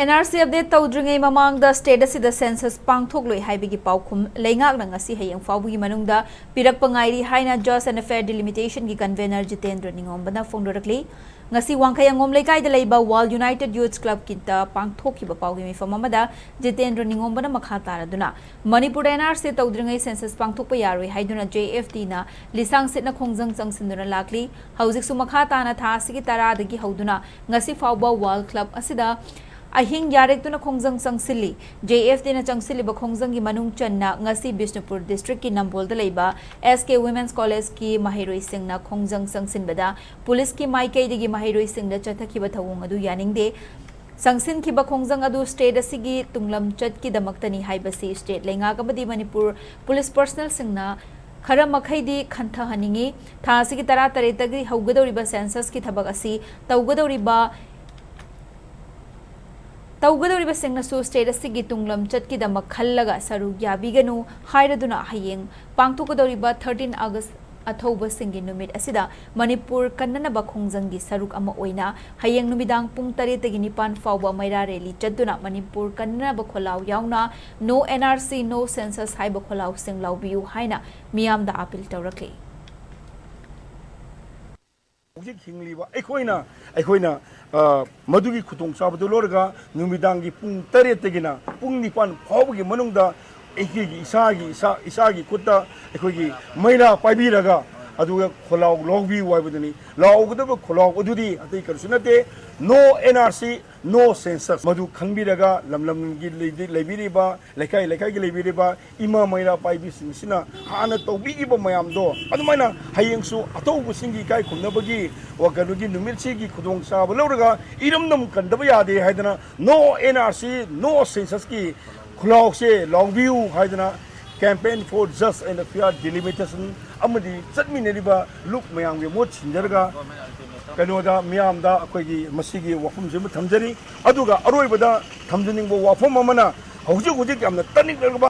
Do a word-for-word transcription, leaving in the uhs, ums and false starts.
And R C update ꯇꯧꯗ꯭ꯔꯤꯉꯩ ꯃꯃꯥꯡꯗ state ꯑꯁꯤꯗ ꯁꯦꯟꯁꯁ ꯄꯥꯡꯊꯣꯛꯂꯣꯏ ꯍꯥꯏꯕꯒꯤ ꯄꯥꯎꯈꯨꯝ ꯂꯩꯉꯥꯛꯅ ꯉꯁꯤ ꯍꯌꯦꯡ ꯐꯥꯎꯕꯒꯤ ꯃꯅꯨꯡꯗ ꯄꯤꯔꯛꯄ ꯉꯥꯏꯔꯤ ꯍꯥꯏꯅ ꯖꯁ ꯑꯦꯟ ꯐꯦꯌꯔ ꯗꯤꯂꯤꯃꯤꯇꯦꯁꯟꯒꯤ ꯀꯟꯚꯦꯅꯔ ꯖꯤꯇꯦꯟꯗ꯭ꯔ ꯅꯤꯉꯣꯝꯕꯅ ꯐꯣꯡꯗꯣꯔꯛꯂꯤ꯫ ꯉꯁꯤ ꯋꯥꯡꯈꯩ ꯑꯉꯣꯝ ꯂꯩꯀꯥꯏꯗ ꯂꯩꯕ ꯋꯥꯔꯜ ꯌꯨꯅꯥꯏꯇꯦꯗ ꯌꯨꯊ ꯀ꯭ꯂꯕꯀꯤꯗ ꯄꯥꯡꯊꯣꯛꯈꯤꯕ ꯄꯥꯎꯒꯤ ꯃꯤꯐꯝ ꯑꯃꯗ ꯖꯤꯇꯦꯟꯗ꯭ꯔ ꯅꯤꯉꯣꯝꯕꯅ ꯃꯈꯥ ꯇꯥꯔꯗꯨꯅ, ꯃꯅꯤꯄꯨꯔꯗ ꯑꯦꯟ ꯑꯥꯔ ꯁꯤ ꯇꯧꯗ꯭ꯔꯤꯉꯩ ꯁꯦꯟꯁꯁ ꯄꯥꯡꯊꯣꯛꯄ ꯌꯥꯔꯣꯏ ꯍꯥꯏꯗꯨꯅ ꯖꯦ ꯑꯦꯐ ꯇꯤꯅ ꯂꯤꯁꯥꯡ ꯁꯤꯠꯅ ꯈꯣꯡꯖꯪ ꯆꯪꯁꯤꯟꯗꯨꯅ ꯂꯥꯛꯂꯤ꯫ ꯍꯧꯖꯤꯛꯁꯨ ꯃꯈꯥ ꯇꯥꯅ ꯊꯥ ꯑꯁꯤꯒꯤ ꯇꯔꯥꯗꯒꯤ ꯍꯧꯗꯨꯅ ꯉꯁꯤ ꯐꯥꯎꯕ ꯋꯥꯔꯜ ꯀ꯭ꯂꯕ ꯑꯁꯤꯗ ꯑꯍꯤꯡ ꯌꯥꯔꯦꯛꯇꯨꯅ ꯈꯣꯡꯖꯪ ꯆꯪꯁꯤꯜꯂꯤ꯫ ꯖꯦ ꯑꯦꯐ ꯇꯤꯅ ꯆꯪꯁꯤꯜꯂꯤꯕ ꯈꯣꯡꯖꯪꯒꯤ ꯃꯅꯨꯡ ꯆꯟꯅ ꯉꯁꯤ ꯕꯤꯁꯅꯨꯄꯨꯔ ꯗꯤꯁꯇ꯭ꯔꯤꯛꯀꯤ ꯅꯝꯕꯣꯜꯗ ꯂꯩꯕ ꯑꯦꯁ ꯀꯦ ꯋꯤꯃꯦꯟꯁ ꯀꯣꯂꯦꯖꯀꯤ ꯃꯍꯩꯔꯣꯏꯁꯤꯡꯅ ꯈꯣꯡꯖꯪ ꯆꯪꯁꯤꯟꯕꯗ ꯄꯨꯂꯤꯁꯀꯤ ꯃꯥꯏꯀꯩꯗꯒꯤ ꯃꯍꯩꯔꯣꯏꯁꯤꯡꯗ ꯆꯠꯊꯈꯤꯕ ꯊꯧꯑꯣꯡ ꯑꯗꯨ ꯌꯥꯅꯤꯡꯗꯦ꯫ ꯆꯪꯁꯤꯟꯈꯤꯕ ꯈꯣꯡꯖꯪ ꯑꯗꯨ ꯁ꯭ꯇꯦꯠ ꯑꯁꯤꯒꯤ ꯇꯨꯡꯂꯝꯆꯠꯀꯤꯗꯃꯛꯇꯅꯤ ꯍꯥꯏꯕꯁꯤ ꯁ꯭ꯇꯦꯠ ꯂꯩꯉꯥꯛ ꯑꯃꯗꯤ ꯃꯅꯤꯄꯨꯔ ꯄꯨꯂꯤꯁ ꯄꯔꯁꯅꯦꯜꯁꯤꯡꯅ ꯈꯔ ꯃꯈꯩꯗꯤ ꯈꯟꯊꯍꯟꯅꯤꯡꯏ꯫ ꯊꯥ ꯑꯁꯤꯒꯤ ꯇꯔꯥꯇꯔꯦꯠꯇꯒꯤ ꯍꯧꯒꯗꯧꯔꯤꯕ ꯁꯦꯟꯁꯁꯀꯤ ꯊꯕꯛ ꯑꯁꯤ ꯇꯧꯒꯗꯧꯔꯤꯕ ꯇꯧꯒꯗꯧꯔꯤꯕꯁꯤꯡꯅꯁꯨ ꯁ꯭ꯇꯦꯠ ꯑꯁꯤꯒꯤ ꯇꯨꯡꯂꯝꯆꯠꯀꯤꯗꯃꯛ ꯈꯜꯂꯒ ꯁꯔꯨꯛ ꯌꯥꯕꯤꯒꯅꯨ ꯍꯥꯏꯔꯗꯨꯅ ꯍꯌꯦꯡ ꯄꯥꯡꯊꯣꯛꯀꯗꯧꯔꯤꯕ ꯊꯥꯔꯇꯤꯟ ꯑꯥꯒꯁ ꯑꯊꯧꯕꯁꯤꯡꯒꯤ ꯅꯨꯃꯤꯠ ꯑꯁꯤꯗ ꯃꯅꯤꯄꯨꯔ ꯀꯟꯅꯅꯕ ꯈꯣꯡꯖꯪꯒꯤ ꯁꯔꯨꯛ ꯑꯃ ꯑꯣꯏꯅ ꯍꯌꯦꯡ ꯅꯨꯃꯤꯗꯥꯡ ꯄꯨꯡ ꯇꯔꯦꯠꯇꯒꯤ ꯅꯤꯄꯥꯟ ꯐꯥꯎꯕ ꯃꯩꯔꯥ ꯔꯦꯂꯤ ꯆꯠꯇꯨꯅ ꯃꯅꯤꯄꯨꯔ ꯀꯟꯅꯅꯕ ꯈꯣꯜꯂꯥꯎ ꯌꯥꯎꯅ No N R C, No Census ꯍꯥꯏꯕ ꯈꯣꯜꯂꯥꯎꯁꯤꯡ ꯂꯥꯎꯕꯤꯌꯨ ꯍꯥꯏꯅ ꯃꯤꯌꯥꯝꯗ ꯑꯥꯄꯤꯜ ꯇꯧꯔꯛꯂꯤ꯫ ꯍꯧꯖꯤꯛ ꯍꯤꯡꯂꯤꯕ ꯑꯩꯈꯣꯏꯅ ꯑꯩꯈꯣꯏꯅ ꯑ, ꯃꯗꯨꯒꯤ ꯈꯨꯗꯣꯡꯆꯥꯕꯗꯨ ꯂꯧꯔꯒ ꯅꯨꯃꯤꯗꯥꯡꯒꯤ ꯄꯨꯡ ꯇꯔꯦꯠꯇꯒꯤꯅ ꯄꯨꯡ ꯅꯤꯄꯥꯟ ꯐꯥꯎꯕꯒꯤ ꯃꯅꯨꯡꯗ ꯑꯩꯈꯣꯏꯒꯤ ꯏꯁꯥꯒꯤ ꯏꯁꯥ ꯏꯁꯥꯒꯤ ꯈꯨꯠꯇ ꯑꯩꯈꯣꯏꯒꯤ ꯃꯩꯔꯥ ꯄꯥꯏꯕꯤꯔꯒ ꯑꯗꯨꯒ ꯈꯣꯜꯂꯥꯎ ꯂꯥꯎꯕꯤꯌꯨ ꯍꯥꯏꯕꯗꯨꯅꯤ꯫ ꯂꯥꯎꯒꯗꯕ ꯈꯣꯜꯂꯥꯎ ꯑꯗꯨꯗꯤ ꯑꯇꯩ ꯀꯔꯤꯁꯨ ꯅꯠꯇꯦ, No N R C, No Census꯫ ꯃꯗꯨ ꯈꯪꯕꯤꯔꯒ ꯂꯝ ꯂꯝꯒꯤ ꯂꯩꯗꯤ- ꯂꯩꯕꯤꯔꯤꯕ, ꯂꯩꯀꯥꯏ ꯂꯩꯀꯥꯏꯒꯤ ꯂꯩꯕꯤꯔꯤꯕ ꯏꯃꯥ ꯃꯩꯔꯥ ꯄꯥꯏꯕꯤꯁꯤꯡꯁꯤꯅ ꯍꯥꯟꯅ ꯇꯧꯕꯤꯈꯤꯕ ꯃꯌꯥꯝꯗꯣ ꯑꯗꯨꯃꯥꯏꯅ ꯍꯌꯦꯡꯁꯨ ꯑꯇꯧꯕꯁꯤꯡꯒꯤ ꯏꯀꯥꯏ ꯈꯨꯝꯅꯕꯒꯤ ꯋꯥ-, ꯀꯩꯅꯣꯒꯤ ꯅꯨꯃꯤꯠꯁꯤꯒꯤ ꯈꯨꯗꯣꯡꯆꯥꯕ ꯂꯧꯔꯒ ꯏꯔꯝꯗꯝ ꯀꯟꯗꯕ ꯌꯥꯗꯦ ꯍꯥꯏꯗꯅ No N R C, No Census ꯀꯤ ꯈꯨꯜꯂꯥꯎꯁꯦ ꯂꯥꯎꯕꯤꯌꯨ ꯍꯥꯏꯗꯅ Campaign for Just and Fair Delimitation ꯑꯃꯗꯤ ꯆꯠꯃꯤꯟꯅꯔꯤꯕ ꯂꯨꯞ ꯃꯌꯥꯝꯒꯤ ꯃꯍꯨꯠ ꯁꯤꯟꯖꯔꯒ ꯀꯩꯅꯣꯗ ꯃꯤꯌꯥꯝꯗ ꯑꯩꯈꯣꯏꯒꯤ ꯃꯁꯤꯒꯤ ꯋꯥꯐꯝꯁꯤꯃ ꯊꯝꯖꯔꯤ꯫ ꯑꯗꯨꯒ ꯑꯔꯣꯏꯕꯗ ꯊꯝꯖꯅꯤꯡꯕ ꯋꯥꯐꯝ ꯑꯃꯅ ꯍꯧꯖꯤꯛ ꯍꯧꯖꯤꯛ ꯌꯥꯝꯅ ꯇꯥꯅꯤꯡꯂꯕ